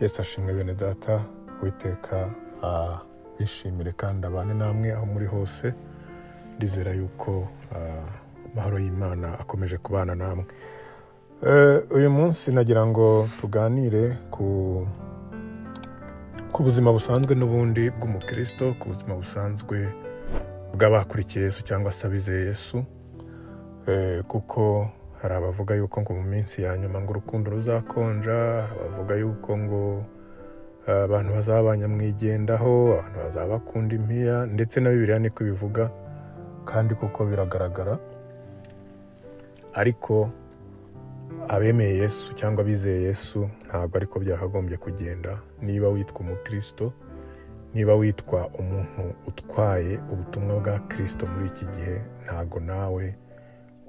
Yesu ashimwe bene data, Uwiteka bishimire kandi abane namwe aho muri hose. Ndizera yuko amahoro y'Imana akomeje kubana namwe. Uyu munsi nagira ngo tuganire ku buzima busanzwe n'ubundi bw'umukristo, ku buzima busanzwe bw'abakurikiye Yesu cyangwa se abizeye Yesu, kuko hari abavuga yuko ngo mu minsi ya nyuma ngo urukundo ruzakonja, hari abavuga yuko ngo abantu bazaba banyamwigendaho, abantu bazaba bakunda impiya, ndetse na Bibiliya niko ibivuga kandi koko biragaragara. Ariko abemeye Yesu cyangwa abizeye Yesu ntabwo ariko byakagombye kugenda. Niba witwa umukristo, niba witwa umuntu utwaye ubutumwa bwa Kristo muri iki gihe, ntabwo nawe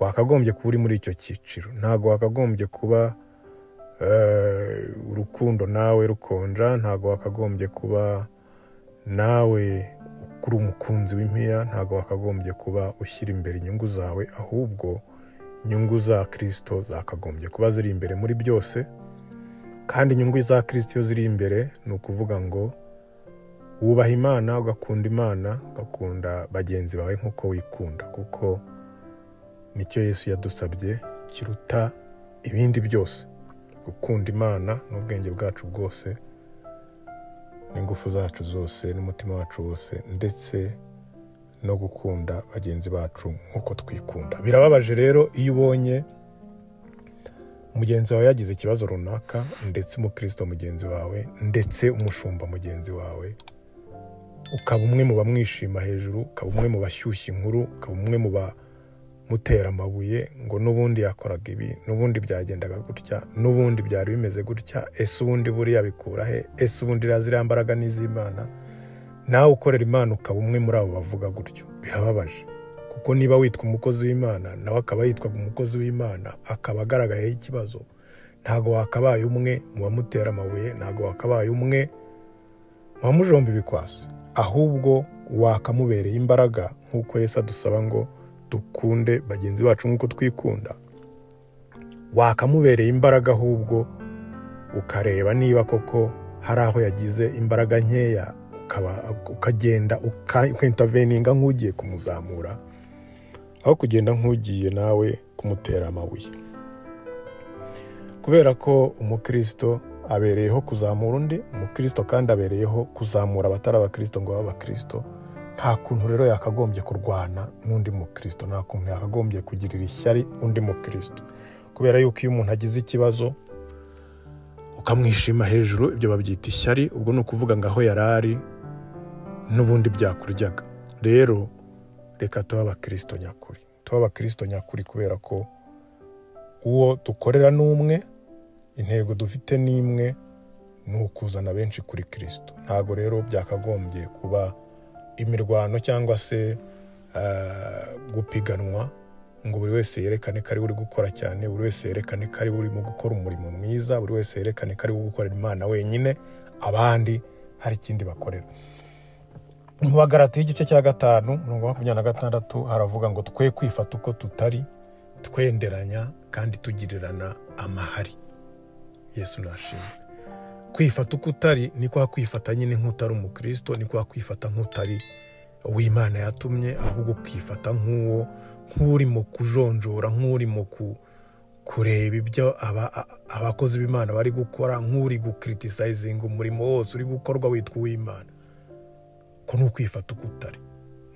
wakagombye kuba uri muri icyo cyiciro. Ntabwo wakagombye kuba urukundo nawe rukonja, ntabwo wakagombye kuba nawe uri umukunzi w'impiya, ntabwo wakagombye kuba ushyira imbere inyungu zawe, ahubwo inyungu za Kristo zakagombye kuba ziri imbere muri byose. Kandi inyungu za Kristo iyo ziri imbere ni ukuvuga ngo wubaha Imana, ugakunda Imana, ugakunda bagenzi bawe nk'uko wikunda, kuko nicyo Yesu yadusabye kiruta ibindi byose: gukunda Imana n'ubwenge bwacu bwose, n'ingufu zacu zose, n'umutima wacu wose, ndetse no gukunda bagenzi bacu nk'uko twikunda. Birababaje rero iyo ubonye mugenzi wawe yagize ikibazo runaka, ndetse umukristo mugenzi wawe, ndetse umushumba mugenzi wawe, ukaba umwe mu bamwishima hejuru, ukaba umwe mu bashyushya inkuru, ukaba umwe mu bamutera amabuye ngo n'ubundi yakoraga ibi, n'ubundi byagendaga gutya, n'ubundi byari bimeze gutya, ese ubundi buriya bikura he, ese ubundi ziriya mbaraga n'iz'Imana. Nawe ukorera Imana ukaba umwe muri abo bavuga gutyo. Birababaje, kuko niba witwa umukozi w'Imana nawe akaba yitwaga umukozi w'Imana, akaba agaragayeho ikibazo, ntabwo wakabaye umwe mu bamutera amabuye, ntabwo wakabaye umwe mu bamujomba ibikwasi, ahubwo wakamubereye imbaraga nk'uko Yesu adusaba ngo dukunde bagenzi bacu nk'uko twikunda. Wakamubereye imbaraga ahubwo ukareba niba koko hari aho yagize imbaraga nkeya, ukagenda ukinterveninga nk'ugiye kumuzamura, aho kugenda nk'ugiye nawe kumutera amabuye. Kubera ko umukristo abereyeho kuzamura undi, umukristo kandi abereyeho kuzamura abatari abakristo ngo babe abakristo. Nta kuntu rero yakagombye kurwana n'undi mukristo, nta kuntu yakagombye kugirira ishyari undi mukristo. Kubera yuko iyo umuntu agize ikibazo ukamwishima hejuru, ibyo babyita ishyari. Ubwo ni ukuvuga ngo aho yari ari n'ubundi byakuryaga. Rero reka tube abakristo nyakuri, tube abakristo nyakuri, kubera ko uwo dukorera ni umwe, intego dufite ni imwe, ni ukuzana benshi kuri Kristo. Ntabwo rero byakagombye kuba imirwano cyangwa se gupiganwa ngo buri wese yerekane ko ari uri gukora cyane, buri wese yerekane ko ari urimo gukora umurimo mwiza, buri wese yerekane ko ari gukorera Imana wenyine, abandi hari ikindi bakorera. Mu Bagalatiya igice cya 5 umurongo wa 26 haravuga ngo twe kwifata uko tutari, twenderanya kandi tugirirana amahari. Yesu nashimwe. Kwifata uko utari ni kwa kwifata nyine nk'utari umukristo, ni kwa kwifata nk'utari uw'Imana yatumye, ahubwo kwifata nk'uwo nk'urimo kujonjora, nk'urimo kureba ibyo abakozi b'Imana bari gukora, nk'uri gucriticizinga umurimo wose uri gukorwa witwa uw'Imana. Ko ni ukwifata uko utari.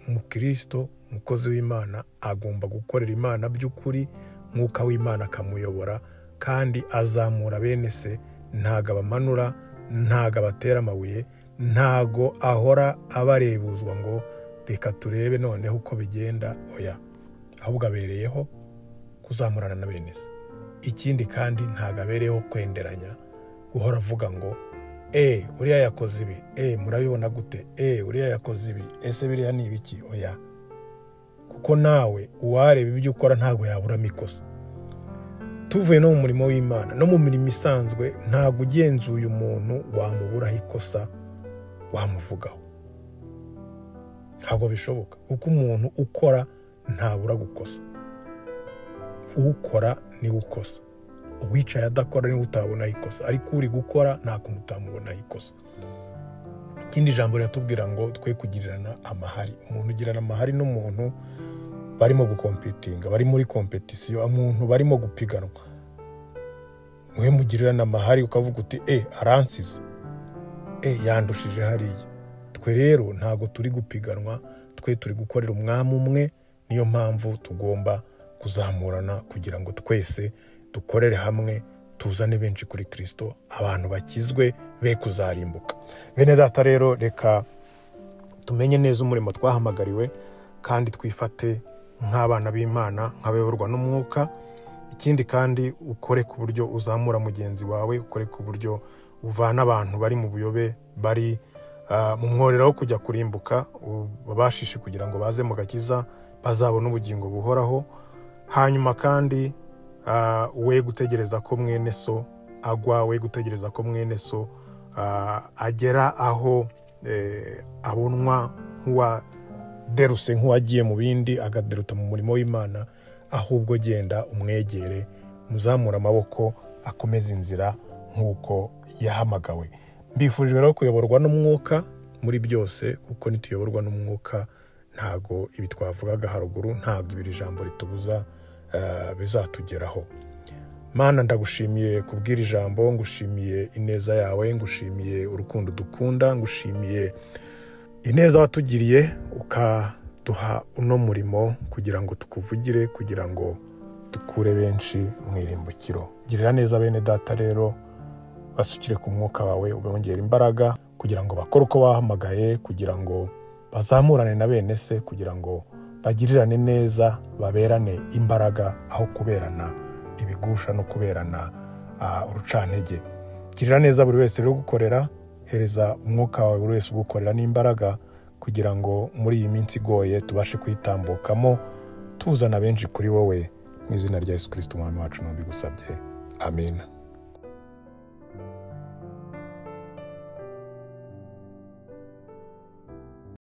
Umukristo, umukozi w'Imana, agomba gukorera Imana by'ukuri, Mwuka w'Imana akamuyobora, kandi azamura bene se, ntago abamanura, ntago abatera amabuye, ntago ahora abarebuzwa ngo reka turebe noneho uko bigenda. Oya, ahubwo abereyeho kuzamurana na bene se. Ikindi kandi ntago abereyeho kwenderanya, guhora avuga ngo uriya yakoze ibi, murabibona gute, uriya yakoze ibi, ese biriya ni ibiki? Oya, kuko nawe uwareba ibyo ukora ntago yaburamo ikosa. Tuvuye no mu murimo w'Imana, no mu mirimo isanzwe, ntago ugenzuye umuntu wamuburaho ikosa wamuvugaho. Ntabwo bishoboka, kuko umuntu ukora ntabura gukosa. Ukora ni ukosa. Uwicaye adakora niwe utabonaho ikosa, ariko uri gukora nta kuntu utamubonaho ikosa. Ikindi jambo riratubwira ngo twe kugirirana amahari. Umuntu ugirana amahari n'umuntu barimo gukompetinga, bari muri kompetisiyo, umuntu barimo gupiganwa, mwe mugirirana amahari ukavuga uti aransize, yandushije hariya. Twe rero ntago turi gupiganwa, twe turi gukorera umwami umwe. Niyo mpamvu tugomba kuzamurana kugira ngo twese dukorere hamwe, tuzane benshi kuri Kristo, abantu bakizwe be kuzarimbuka. Bene data rero, reka tumenye neza umurimo twahamagariwe kandi twifate nk'abana b'Imana, nk'abayoborwa n'umwuka. Ikindi kandi ukore ku buryo uzamura mugenzi wawe, ukore ku buryo uvana abantu bari mu buyobe, bari mu mworera wo kujya kurimbuka, ubabashishe kugira ngo baze mu gakiza, bazabone ubugingo buhoraho. Hanyuma kandi we gutegereza ko mwene so agwa, we gutegereza ko mwene so agera aho abonwa nk'uwaderuse, nk'uwagiye mu bindi agaderuta mu murimo w'Imana, ahubwo genda umwegere, muzamura amaboko, akomeze inzira nk'uko yahamagawe. Mbifurije rero kuyoborwa n'umwuka muri byose, kuko nituyoborwa n'umwuka ntago ibi twavugaga haruguru, ntago ibiri jambo ritubuza bizatugeraho. Mana, ndagushimiye kubwira ijambo, ngushimiye ineza yawe, ngushimiye urukundo dukunda, ngushimiye ineza watugiriye ukaduha uno murimo kugira ngo tukuvugire, kugira ngo dukure benshi mu irimbukiro. Girira neza bene data rero, basukire ku mwuka wawe, ubongere imbaraga kugira ngo bakore uko bahamagaye, kugira ngo bazamurane na bene se, kugira ngo bagirirane neza, baberane imbaraga aho kuberana ibigusha no kuberana urucantege. Girira neza buri wese rero gukorera, hereza umwuka wawe buri wese ugukorera n'imbaraga, kugira ngo muri iyi minsi igoye tubashe kuyitambukamo tuzana benshi kuri wowe. Mu izina rya Yesu Kristo umwami wacu nubigusabye, amen.